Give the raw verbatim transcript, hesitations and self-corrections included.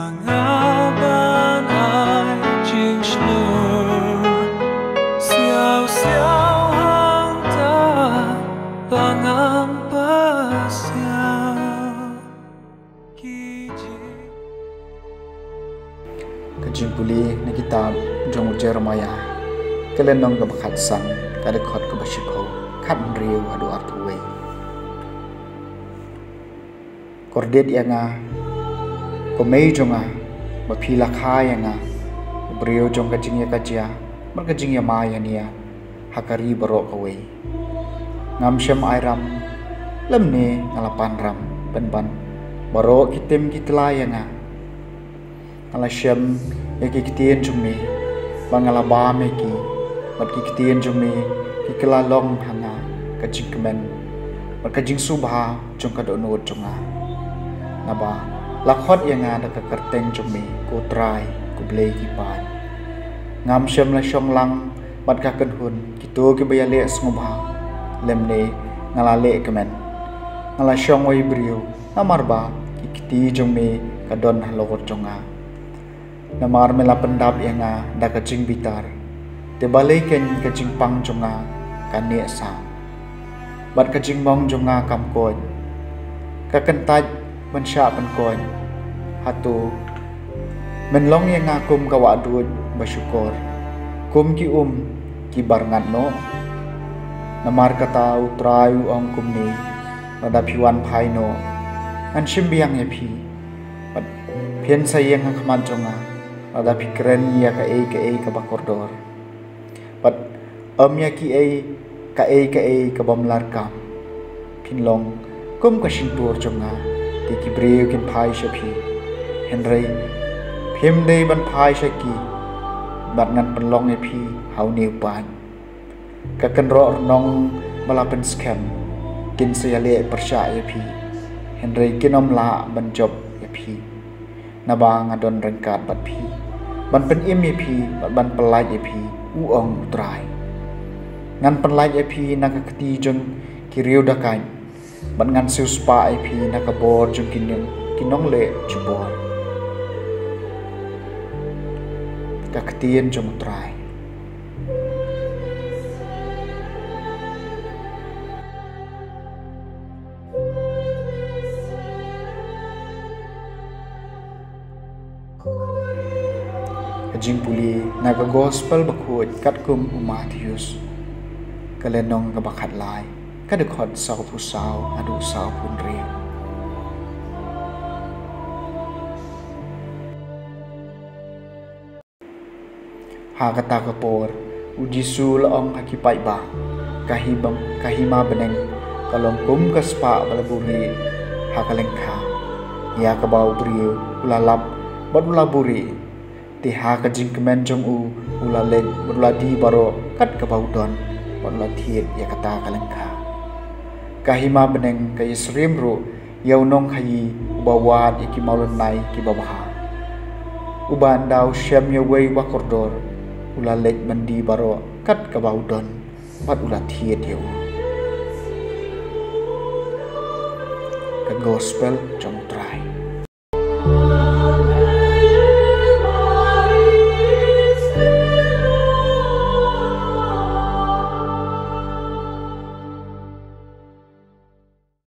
Nga ban ai jingshlur siaw siaw hangta ba ngam pasiaw. Ki jing- Ka jingpule na kitab jong u Jeremiah, ka lynnong kaba khatsan, ka dkhot kaba shiphew, khathynriew haduh arphew wei. Kordit ïa nga, ko mei jong nga, ba phi la kha ïa nga, u briew jong ka jingïakajia bad ka jingïamai ïania ha ka ri baroh kawei. Ngam shym ai ram, lymne nga la pan ram pynban baroh ki tim ki tla ïa nga. Nga la shem ïa ki ktien jong me, bad nga la bam ïa ki, bad ki ktien jong me ki la long ha nga ka jingkmen bad ka jingsngewbha jong ka dohnud jong nga. Naba la khot ïa nga da ka kyrteng jong me, ko Trai, ko Blei ki paid. Ngam shym la shong lang bad ka kynhun kito kiba ïaleh sngewbha, lymne nga la leh kmen. Nga la shong wei briew, namar ba ki kti jong me ka don halor jong nga. Namar me la pyndap ïa nga da ka jingbitar, te balei kein ka jingpang jong nga ka neh sah, bad ka jingmong jong nga kam koit? Ka kyntait ban shah pynkoit. Hato men long ïa nga kum ka wahduid ba shukor, kum ki um ki barngat noh? Namar kata u Trai u ong kumne: Lada phi wan phai noh, ngan shim biang ïa phi, bad phin sa ïeng ha khmat jong nga. Lada phi kren ïa kaei kaei kaba kordor, bad ym ïa kiei kaei kaei ka bym lah kam, phin long kum ka shyntur jong nga, te ki briew kin phai sha phi. Hynrei phim dei ban phai sha ki, bad ngan pynlong ïa phi ha une u paid. Ka kynroh rnong ba la pynskhem kin sa ïaleh pyrshah ïa phi, hynrei kin ym lah ban jop ïa phi. Naba nga don ryngkat bad phi, ban pynim ïa phi bad ban pyllait ïa phi, u ong u Trai. Ngan pyllait ïa phi na ka kti jong ki riew dakait, bad ngan siewspah ïa phi na ka bor jong ki nong, ki nongleh jubor. Ka ktien jong u Trai. Ka jingpule na ka Gospel Bakhuid katkum u Mathaios, ka lynnong kaba khatlai, ka dkhot sawphew saw haduh sawphew hynriew. Ha kata ka por, u Jisu u la ong ha ki paidbah: Ka hima, ka hima bneng ka long kum ka spah ba la buhrieh ha ka lyngkha, ïa kaba u briew u la lap bad u la buhrieh. Te ha ka jingkmen jong u, u la leit bad u la die baroh kat kaba u don, bad u la thied ïa kata ka lyngkha. Ka hima bneng ka ïasyriem ruh ïa u nongkhaïi uba wad ïa ki mawlynnai kiba bha. Uba ynda u shem ïa uwei uba kordor, u la leit ban die baroh kat kaba u don, bad u la thied ïa u. Ka Gospel jong u Trai.